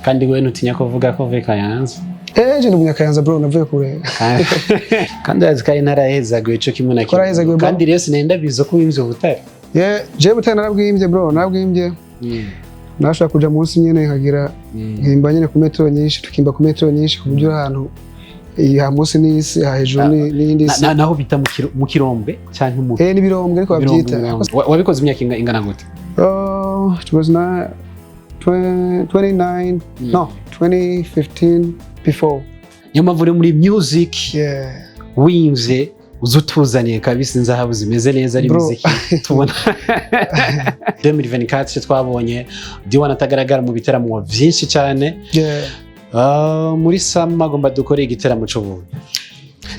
Kandi we ntutinya kuvuga ko uvuye Kayanza? Eh, je ndi umunyakayanza bro, navuye kure. Kandi urazi ko ari intara yahezaguye ico kimwe na kimwe. Warahezaguye, bro. Kandi rero sinenda bizo ko wimvye ubutare. Yeah, je butare narabwimbye bro, narabwimbye. Nashobora kuja munsi nyene nkagira nkimba nyene ku metero nyinshi, tukimba ku metero nyinshi ku buryo ahantu ha munsi n'isi ha hejuru n'iyindi isi. Naho bita mu Kirombwe canke mu Eh, n'ibirombwe ariko babyita. Birombwe. Wabikoze imyaka ingana gute? Oh, it was not 29, no, 2015 before. Niyo mpamvu uri muri music. Yeah. Wimvye uza utuzaniye kabisa inzahabu zimeze neza ari Bro. muziki tubona 2024 twabonye D1 atagaragara mu biteramo vyinshi cyane. Yeah. Muri sama agomba dukore igiteramo c'ubuntu.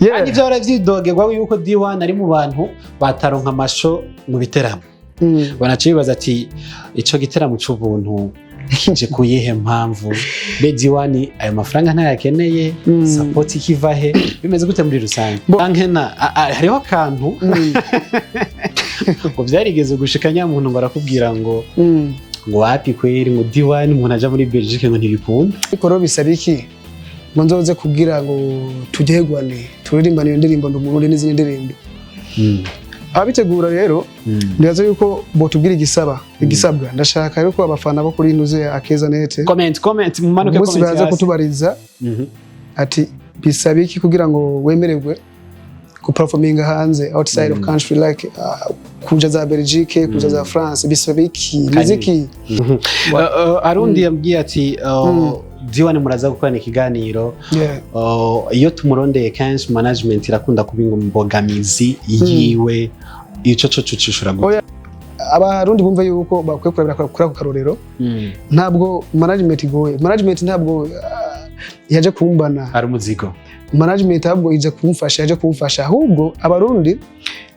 Yeah. Kandi ivyo baravyidogerwa yuko D1 ari mu bantu bataronka amasho mu biteramo. Banaca bibaza ati ico giteramo c'ubuntu kije ku yihe mpamvu? Be D1 ayo mafaranga ntayakeneye? Support ikiva he? Bimeze gute muri rusange? Ankena hariho akantu ngo vyarigeze gushika nyamuntu ngo arakubwira ngo ngo wapi kweri, ngo D1 umuntu aja muri Belgique ngo ntibikunda. Ariko rero bisaba iki ngo nzoze kugira ngo tujyegwane turirimbane iyo ndirimbo ndi Umurundi n'izindi ndirimbo? Ababitegura rero ndibaza yuko botubwira igisaba igisabwa. Ndashaka rero ko abafana bo kuri Ntuze Akeza Net Comment, comment, mumanuke. umunsi Comment baza hasi. kutubariza ati bisaba iki kugira ngo wemererwe kuperforminga hanze, outside of country, like kuja za Belgique, kuja za France, bisaba iki muziki? Arundi yambwiye ati D1 muraza gukorana ikiganiro. Yeah. Iyo tumurondeye kenshi management irakunda kuba imbogamizi yiwe. Ico co cucishura gute? Oya. Abarundi bumva yuko bakwiye kurabira kuri ako karorero. Ntabwo management igoye, management ntabwo yaje kumbana. Ari umuzigo. Management ahubwo ije kumfasha, yaje kumfasha. Ahubwo abarundi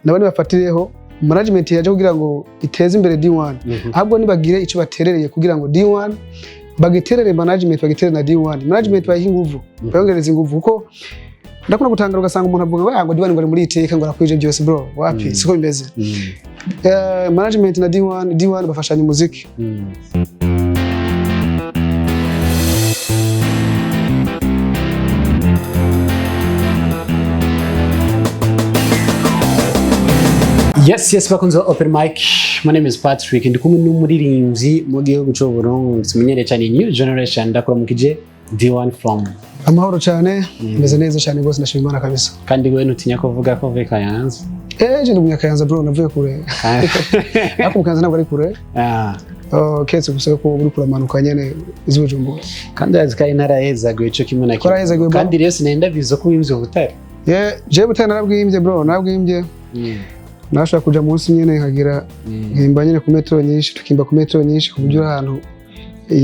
nabo nibafatireho, management yaje kugira ngo iteze imbere D1. Ahubwo nibagire icyo baterereye kugira ngo D1 bagiterere management, bagiterere na D1 management, bayihe inguvu, bayongereze inguvu, kuko ndakunda gutangara ugasanga umuntu avuga ngo "Ah, ngo D1 ngo ari muri iteka ngo arakwije byose." Bro, wapi, siko bimeze. Management na D1 bafashanya umuziki. Yes, bakunze ba Open Mic. My name is Patrick. Ndi kumwe n'umuririmbyi mu gihugu cy'u Burundi. Tumenyereye cyane New Generation. Ndakuramukije D1 from. Amahoro cyane, meze neza cyane rwose, ndashima Imana kabisa. Kandi we ntutinya kuvuga ko uvuye Kayanza? Eh, je ndi umunyakayanza bro, navuye kure. Ariko mu Kayanza ntabwo ari kure. Keretse gusa ko uri kuramanuka nyene uzi Bujumbura. Kandi urazi ko ari intara yahezaguye ico kimwe na kimwe. Warahezaguye, bro. Kandi rero sinenda bizo ko wimvye ubutare. Yeah, je butare narabwimbye bro, narabwimbye. Nashobora kuja munsi nyene nkagira nkimba nyene ku metero nyinshi, tukimba ku metero nyinshi ku buryo ahantu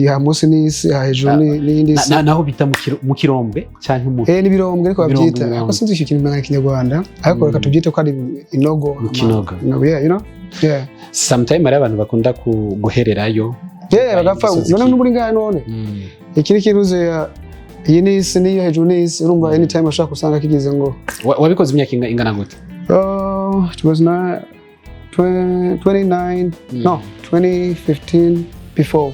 ha munsi n'isi ha hejuru n'iyindi isi. Naho bita mu Kirombwe canke mu Eh, n'ibirombwe ariko Ibirombwe, babyita. ibirombwe. Ariko sinzi icyo kintu mu Kinyarwanda, ariko reka tubyite ko ari inogo. Mu Kinogo. Inogo, yeah, you know? Yeah. Sometime hari abantu bakunda guhererayo. Yeah, bagapfa. Imisozi. None n'uburi ngahe none? Iki ni kiruze ya iyi ni isi n'iyo hejuru ni isi, urumva anytime ushobora gusanga kigize ngo Wabikoze imyaka ingana gute? Oh, it was not 29, no, 2015 before.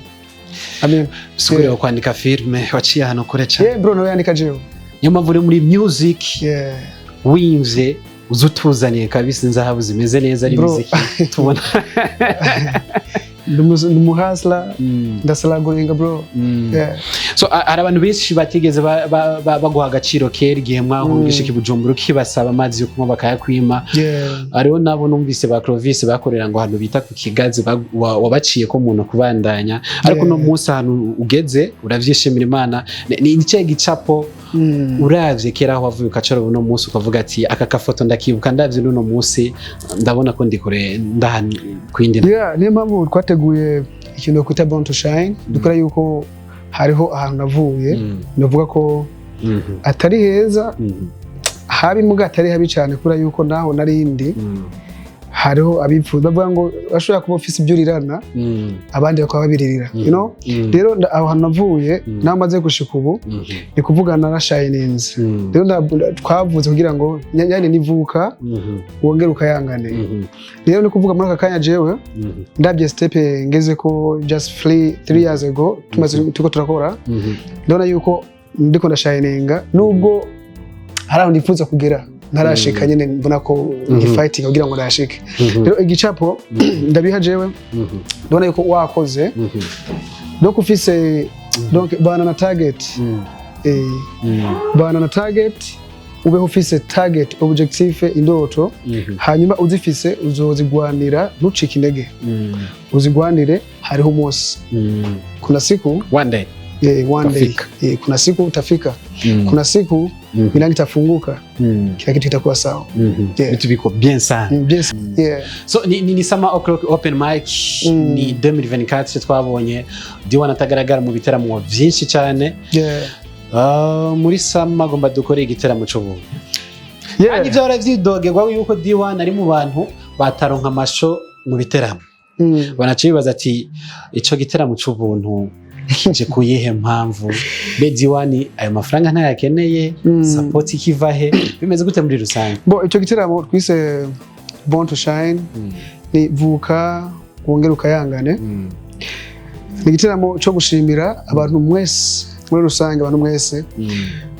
I mean, Sukuri kwandika filme waciye ahantu kure cyane. Yeah, bro, nawe yandika jewe. Niyo mpamvu uri muri music. Yeah. Wimvye uza utuzaniye kabisa inzahabu zimeze neza ari Bro. muziki tubona. Ndi umuhustler, ndasalaguringa bro. Yeah. So hari abantu benshi batigeze baguha agaciro kera igihe mwahungisha i Bujumbura, ukibasaba amazi yo kunywa bakayakwima. Yeah. Hariho nabo numvise ba Clovis bakorera ngo ahantu bita ku Kigazi wabaciye ko umuntu kubandanya, ariko uno munsi ahantu ugeze uravyishimira Imana. Ni ikihe gicapo uravye kera aho wavuye ukacara uno munsi ukavuga ati aka kafoto ndakibuka, ndavye n'uno munsi ndabona ko ndi kure ndaha kwindi? Yeah, niyo mpamvu twateguye ikintu kwita Born to Shine, dukora yuko hariho ahantu navuye, ndavuga ko atari heza, habi muga atari habi cyane, kubera yuko naho narindi. Hariho abipfuza bavuga ngo bashobora kuba ufise ibyo urirana, abandi bakaba babiririra. Rero aho hantu navuye, naho maze gushika ubu, ni kuvuga narashayininze. Rero twavuze kugira ngo yani nivuka wongere ukayangane. Rero ni kuvuga muri aka kanya jewe ndabye step ngeze ko just 3 years ago tumaze turiko turakora, ndabona yuko ndiko ndashayininga, nubwo hari aho nifuza kugera ntarashika. Nyine mbona ko ngifighting kugira ngo ndashike. Rero igicapo ndabiha jewe, ndabona yuko wakoze, donc ufise, donc bana na target, bana na target, ubeho ufise target, objectif, indoto. Hanyuma uzifise uzozigwanira, ntucike intege, uzigwanire. Hariho umunsi, kuna siku. One day. One day. Utafika. Kuna siku utafika. Kuna siku milango itafunguka, kila kitu kitakuwa sawa. Yeah. Vitu biko bien sana. Yes. Yeah. So ni Summer O'Clock Open Mic. Ni 2024 twabonye D1 atagaragara mu biteramo vyinshi cyane. Muri Summer agomba dukore igiteramo c'ubuntu. Kandi ivyo baravyidogerwa yuko D1 ari mu bantu bataronka amasho mu biteramo. Banaca bibaza ati ico giteramo c'ubuntu kije ku yihe mpamvu? Be D1 ayo mafaranga ntayakeneye? Support ikiva he? Bimeze gute muri rusange? Bo, ico giteramo twise Born to Shine, ni vuka wongere ukayangane. Ni igiteramo cyo gushimira abantu mwese muri rusange, abantu mwese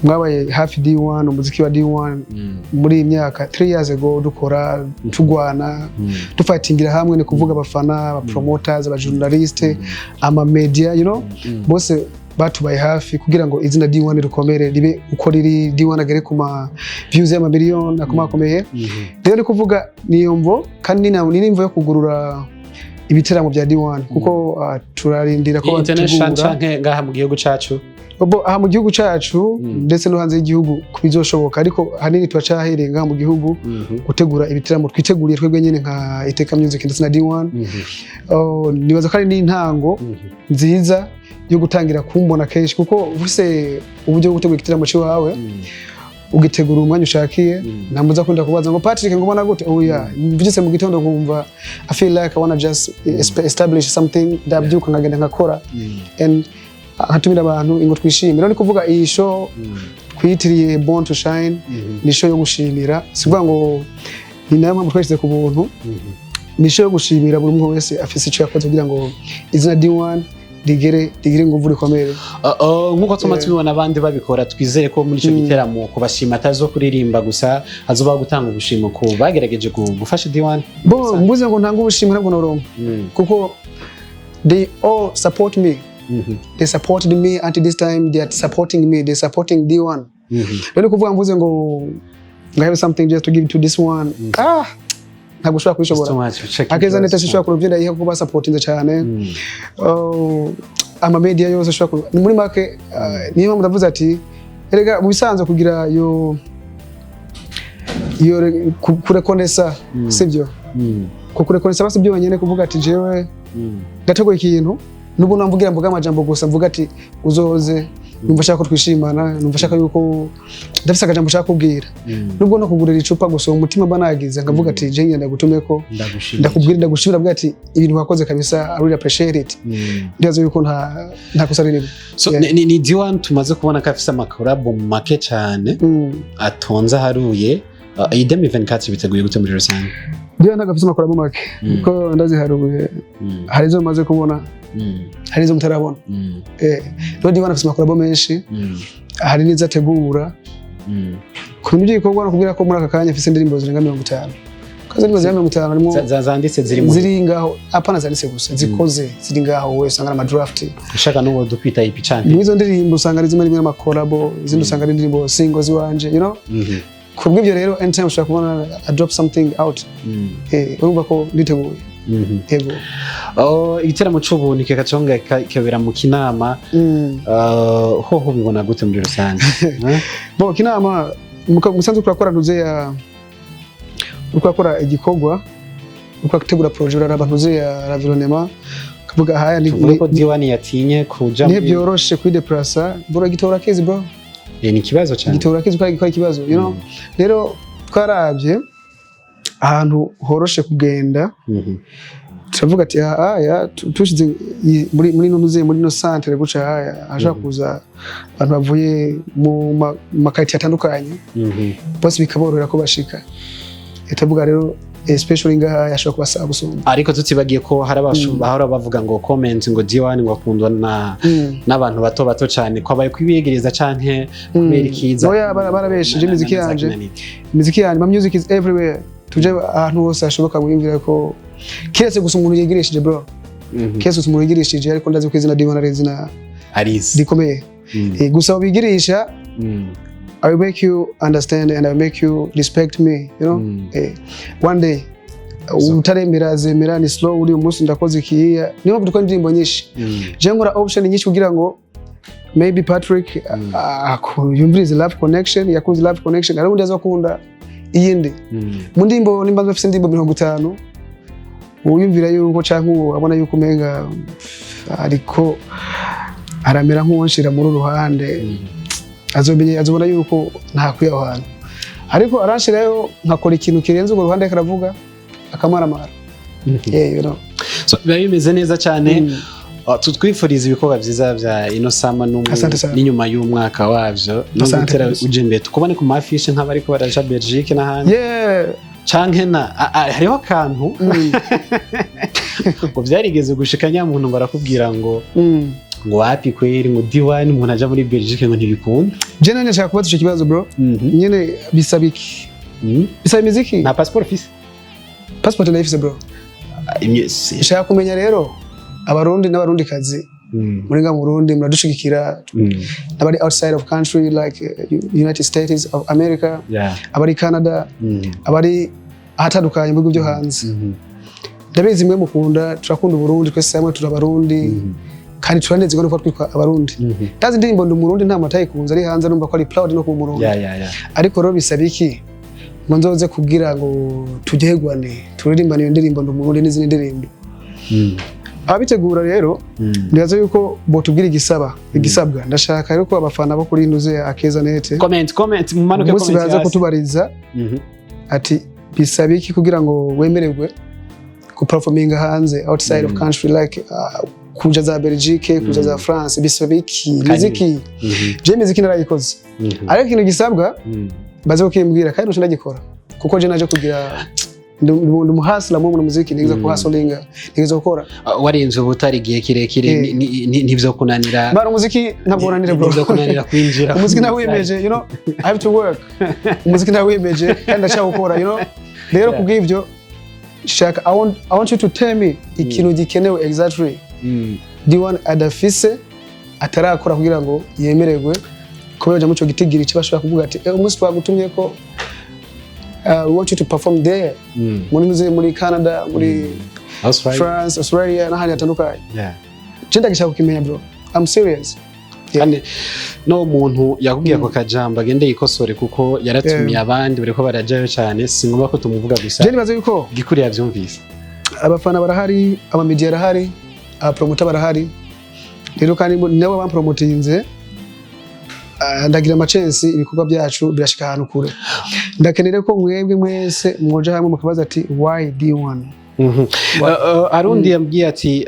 mwabaye hafi D1, umuziki wa D1 muri iyi myaka 3 years ago dukora, tugwana, dufatingira hamwe. Ni kuvuga abafana, aba promoters, aba journaliste, ama media, bose batubaye hafi kugira ngo izina D1 rikomere, ribe uko riri, D1 agere ku ma views y'amamiliyoni akomakomeye. Rero ni kuvuga niyo mvo, kandi ni n'imvo yo kugurura ibiteramo bya D1, kuko turarindira ko international bategura. Canke ngaha mu gihugu cacu? Bo, aha mu gihugu cacu ndetse no hanze y'igihugu bizoshoboka, ariko hanini turacahereye ngaha mu gihugu gutegura ibiteramo twiteguriye twebwe nyene nka Iteka Music ndetse na D1. Oh, nibaza ko ari n'intango nziza yo gutangira kumbona kenshi, kuko ufise uburyo bwo gutegura igiteramo ciwawe, ugitegura umwanya ushakiye. Ntambuza kunda kubaza ngo Patrick, ngo ubona gute? Oya, mvyutse mu gitondo nkumva I feel like I wanna just establish something, ndabyuka nkagenda nkakora and nkatumira abantu ingo twishime. Rero ni kuvuga iyi show twiyitiriye Born to Shine ni show yo gushimira, si kuvuga ngo ni nayo mpamvu twashyize ku buntu. Ni show yo gushimira buri umwe wese afise icyo yakoze kugira ngo izina D1 rigire inguvu, rikomere. Nk'uko tuma tubibona abandi babikora, twizere ko muri icyo giteramo kubashima atazo kuririmba gusa, hazobaho gutanga ubushimo ku bagerageje gufasha D1. Bo, mbuze ngo ntange ubushimwe ntabwo noronka, kuko they all support me. They supported me until this time, they are supporting me, they supporting D1. Rero ni kuvuga mvuze ngo I have something just to give to this one, ah, ntabwo ushobora kubishobora. Akeza neta sishobora kuruvyenda ihe kuba supportinze cyane. Oh, ama media yose ashobora ni muri make, niyo mpamvu ndavuze ati erega mu bisanzwe kugira yo kurekonesa, sibyo? Kurekonesa basi byonyene kuvuga ati jewe ndateguye ikintu, nubwo namvugira mvuga amajambo gusa, mvuga ati uzoze, numva ashaka ko twishimana, numva ashaka yuko ndafise akajambo ushaka kubwira, nubwo no kugurira icupa gusa, umutima mba nagize nkavuga ati je ngenda gutumeko. Ndagushimiye. Ndakubwira, ndagushimira, bwa ati ibintu wakoze kabisa, I really appreciate it. Ndibaza yuko nta kosa ririmo. So, Yeah. ni D1 tumaze kubona ko afise amakorabo make cyane atonze aharuye. Iyi 2024 biteguye gute muri rusange? Ndiyo, ntabwo afise amakorabo make, kuko ndaziharuye, hari izo maze kubona, hari izo mutarabona. Rero D1 afise amakorabo menshi, hari n'izo ategura. Ku bintu by'ibikorwa, no kubwira ko muri aka kanya afise indirimbo zirenga 50. Kazi indirimbo zirenga 50 harimo Zanditse ziri mu ziri ngaho, apana zanditse gusa, zikoze, ziri ngaho, wowe usanga ari amadraft. Ushaka n'uwo dukwita EP canke Muri izo ndirimbo usanga ari zimwe rimwe n'amakorabo, izindi usanga ari indirimbo single ziwanje. Kubw'ibyo rero, anytime ushobora kubona I drop something out. Urumva ko nditeguye. Yego. Oh, igiteramo c'ubuntu kikaconga kikabera mu Kinama. Hoho ubibona gute muri rusange? Eh? Bo, Kinama musanzwe turakora ntuze ya uriko urakora igikorwa, uriko urategura projet, uraraba ntuze ya environnement, ukavuga haya ni Tuvuge ko D1 yatinye kuja nihe byoroshe kwideplasa, bro? Igitora kizi, bro. Ni ikibazo cyane. Igitora kizi ko ari ikibazo. Rero twarabye Ahantu horoshe kugenda. Turavuga ati aya tushize muri ntuze, muri no centre guca aya hashobora kuza abantu bavuye mu ma quartier atandukanye, bose bikaborohera ko bashika. Tuvuga rero especially ngaha yashobora kubasaba gusumba. Ariko tutibagiye ko hari bahora bavuga ngo comment ngo D1 ngo akundwa na n'abantu bato bato cyane, ko abaye kwibegereza canke kubera ikiza. Oya, barabesheje imiziki yanje. Imiziki yanje, my music is everywhere. Tuje ahantu hose hashoboka mwiyumvira ko kiretse gusa umuntu yigirishije, bro. Kiretse gusa umuntu yigirishije, ariko ndazi ko izina D1 ari izina arizi rikomeye. Gusa ubigirisha, I will make you understand and I will make you respect me. One day utaremera azemera, ni slow. Uri umunsi ndakoze ikiya, niyo mpamvu dukora indirimbo nyinshi. Je nkora option nyinshi kugira ngo maybe Patrick yumvirize Love Connection, yakunze Love Connection, hari undi azakunda iyindi. Mu ndirimbo nimba mfise indirimbo 50, uwiyumvira yuko canke uwo abona yuko umenga ariko aramera nk'uwonshira muri ruhande, azomenye, azobona yuko ntakwiye aho hantu, ariko aranshirayo nkakora ikintu kirenze urwo ruhande, karavuga akamaramara. Yeah. So, biba bimeze neza cyane. Tutwifuriza ibikorwa byiza bya ino summer Asante sana. n'inyuma y'umwaka wavyo no Asante gutera kabisa. uje imbere, tukubone ku mafishe nk'abariko baraja Belgique n'ahandi canke na hariho akantu ngo byarigeze gushika nyamuntu ngo arakubwira ngo ngo wapi kweri, ngo D1 umuntu aja muri Belgique ngo ntibikunda. Je nane nshaka kubaza ico kibazo, bro. Nyene bisaba iki? Bisaba imiziki. Nta passport ufise? Passport ndayifise, bro. Nshaka kumenya rero Abarundi n'Abarundikazi muri nga mu Burundi muradushigikira, n'abari outside of country like United States of America, abari Canada, abari ahatandukanye mu bihugu byo hanze. Ndabizi mwe mukunda, turakunda Uburundi twese hamwe, turi Abarundi kandi turanezerwa no kuba twitwa Abarundi. Ndazi indirimbo Ndi Umurundi nta muntu atayikunze ari hanze, numva ko ari proud no kuba Umurundi. Ariko rero bisaba iki ngo nzoze kugira ngo tujyegwane, turirimbane iyo ndirimbo Ndi Umurundi n'izindi ndirimbo? Ababitegura rero, ndibaza yuko botubwira igisabwa. Ndashaka rero ko abafana bo kuri Nduze ya Akeza Net Comment, comment, mumanuke. umunsi Comment baza hasi. kutubariza ati bisaba iki kugira ngo wemererwe kuperforminga hanze, outside of country, like kuja za Belgique, kuja za France, bisaba iki? Miziki, je miziki narayikoze, ariko ikintu gisabwa baze kukimbwira kandi nco ndagikora, kuko je naje kugira ndi umuhustler mu muziki, nigeze kuhustlinga, nigeze gukora. Warinze ubutari igihe kirekire, ntivyo kunanira. Bara umuziki ntabwo unanira, bro. Ntivyo kunanira kwinjira. Umuziki ntawiyemeje, I have to work. Umuziki ntawiyemeje kandi ndacyawukora. Rero kubw'ibyo shaka I want you to tell me ikintu gikenewe exactly D1 adafise, atarakora kugira ngo yemererwe kuba yoja muri ico gitigiri cyo bashobora kuvuga ati umunsi twagutumye ko we want you to perform there muri muri Canada, muri Australia. France, Australia n'ahandi hatandukanye. Je ndagishaka kukimenya, bro, I'm serious. Yeah. Kandi no muntu yakubwiye ako kajambo agende yikosore, kuko yaratumiye abandi bariko barajayo cyane. Si ngombwa ko tumuvuga gusa. Je nibaza yuko Gikuri yavyumvise. abafana barahari, abamedia arahari, abapromota barahari. Rero kandi nabo bampromotinze, ndagira amachensi ibikorwa byacu birashika ahantu kure. Ndakenere ko mwebwe mwese mwoja hamwe mukabaza ati why D1? Arundi yambwiye ati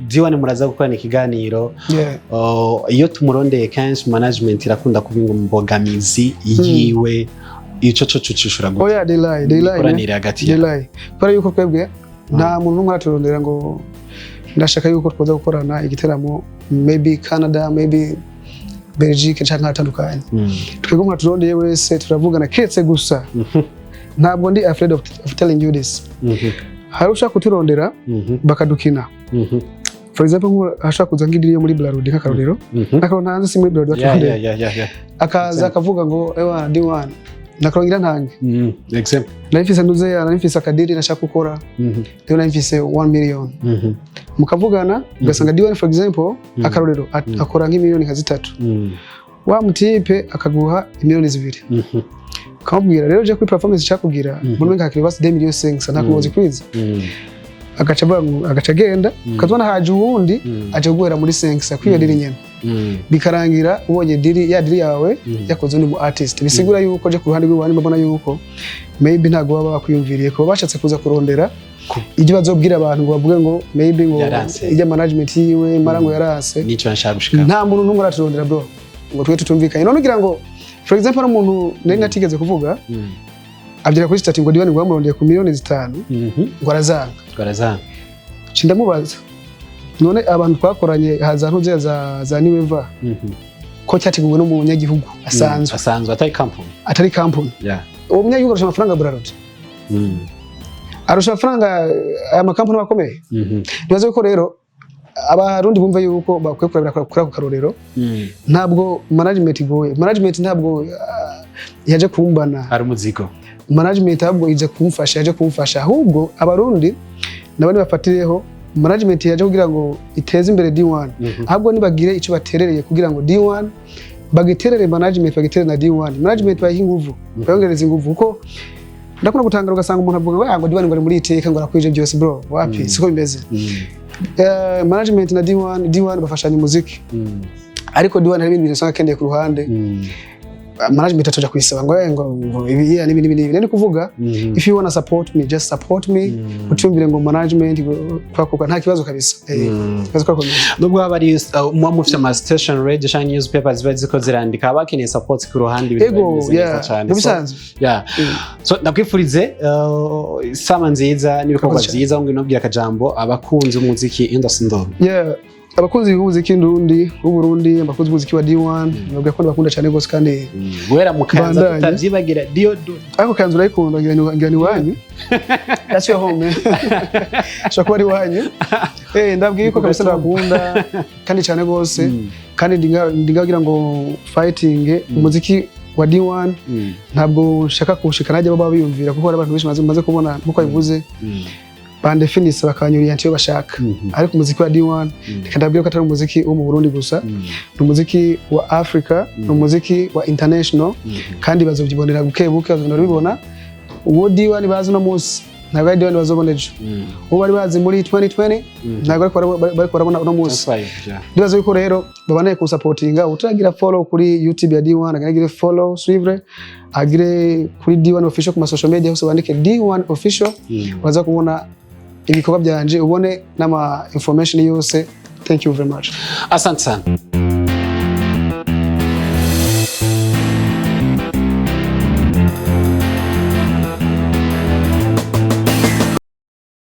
D1 muraza gukorana ikiganiro. Iyo tumurondeye kenshi, management irakunda kuba imbogamizi yiwe. Ico co cucishura gute? Oya, they lie, they lie, man. Imikoranire hagati They ya lie, kubera yuko twebwe nta muntu n'umwe araturondera ngo ndashaka yuko twoza gukorana igiteramo, maybe Canada, maybe Belgique canke ahatandukanye. Twebwe umuntu aturondeye wese turavugana, keretse gusa ntabwo ndi afraid of telling you this. Hari ushaka kuturondera bakadukina. For example, nk'ubu ashaka kuza nk'idiri yo muri Brarudi, nk'akarorero, nk'akarorero ntanze, si muri Brarudi baturondera, akaza Example. akavuga ngo ewa D1, nakarongera ntange. Example. Nari mfise nduze, nari mfise akadiri nashaka gukora, rero nari mfise 1 million. Mukavugana ugasanga D1, for example, akarorero, akora nk'imiliyoni nka 3, wa mutipe akaguha imiliyoni 2. Ukamubwira rero je kuri performance nshaka kugira, muri nka basi 2 millions 5 nta kumuzi kwiza. Agaca avuga ngo, agaca agenda, ukazibona haje uwundi aje guhera muri 5 kwiyo deal nyene, bikarangira ubonye deal ya deal yawe yakoze undi mu artist. Bisigura yuko je ku ruhande rw'iwanyu mbona yuko maybe ntabwo baba bakwiyumviriye kuba bashatse kuza kurondera ibyo bazobwira abantu, ngo bavuge ngo maybe ngo Yaranse. ijya management yiwe mara ngo yaranse. Nico nshaka gushika. Nta muntu n'umwe araturondera, bro, ngo twe tutumvikanye. None ugira ngo, for example, hari umuntu nari natigeze kuvuga, abyira kuri status ngo D1 ngo bamurondeye ku miliyoni 5, ngo arazanga. Twarazanga. Nca ndamubaza: none abantu twakoranye haza ntuze za Niweva, ko cyateguwe n'umunyagihugu asanzwe, asanzwe atari company, atari company, uwo munyagihugu arusha amafaranga Brarudi, arusha amafaranga aya makampani akomeye? Nibaza ko rero Abarundi bumva yuko bakwiye kurabira kuri ako karorero. Ntabwo management igoye, management ntabwo yaje kumbana. Ari umuzigo. Management ahubwo ije kumfasha, yaje kumfasha. Ahubwo Abarundi nabo nibafatireho, management yaje kugira ngo iteze imbere D1, ahubwo nibagire icyo baterereye kugira ngo D1 bagiterere, management bagiterere na D1, management bayihe inguvu, bayongereza inguvu, kuko ndakunda gutangara ugasanga umuntu avuga ngo: "Ah, ngo D1 ngo ari muri iteka, ngo arakwije byose." Bro, wapi, siko bimeze. Management na D1, D1 bafashanya umuziki, ariko D1 hari ibindi bintu usanga akeneye ku ruhande, management atoja kuyisaba ngo ngo ibi n'ibi n'ibi n'ibi. Ni kuvuga, if you wanna support me, just support me, utumvire ngo management ngo kwakuka, nta kibazo kabisa. Kibazo kwakomeza. Nubwo haba ari muba mufite ama station radio canke newspaper ziba ziko zirandika, haba hakeneye support ku ruhande, ibintu biba Ego. bimeze neza cane. Mu So, bisanzwe. yeah. So ndakwifurize sama nziza n'ibikorwa Murakoze cyane. vyiza. Ngo inobwira akajambo abakunzi b'umuziki industry ndundi. Yeah, abakunzi b'umuziki ndundi w'Uburundi, abakunzi b'umuziki wa D1, nababwira ko ndabakunda cyane rwose kandi Guhera mu Kayanza, Bandanye. tutavyibagira dio. Ariko Kayanza urayikunda, ngira ni iwanyu. That's your home, man. Ushobora kuba ari iwanyu. Ndabwiye ko kabisa ndabakunda kandi cyane rwose, kandi ndingagira ngo fighting umuziki wa D1. Ntabwo nshaka kuwushika najya baba biyumvira, kuko hari abantu benshi maze kubona, nkuko bivuze, bandefinisa bakanyuriya iyo bashaka. Ariko umuziki wa D1, reka ndabwire ko atari umuziki wo mu Burundi gusa, ni umuziki wa Africa, ni umuziki wa international, kandi bazobyibonera buke buke, bazobona bibona. Uwo D1 bazi uno munsi ntabwo ari D1 bazobona ejo. Uwo bari bazi muri 2020 ntabwo ariko bariko barabona uno munsi. That's why, yeah. Ndibaza yuko rero babanaye kunsapotinga. Utaragira follow kuri YouTube ya D1 agire follow, suivre, agire kuri D1 Official ku ma social media hose, bandike D1 Official, baza kubona ibikorwa byanje, ubone n'ama information yose. Thank you very much. Asante sana.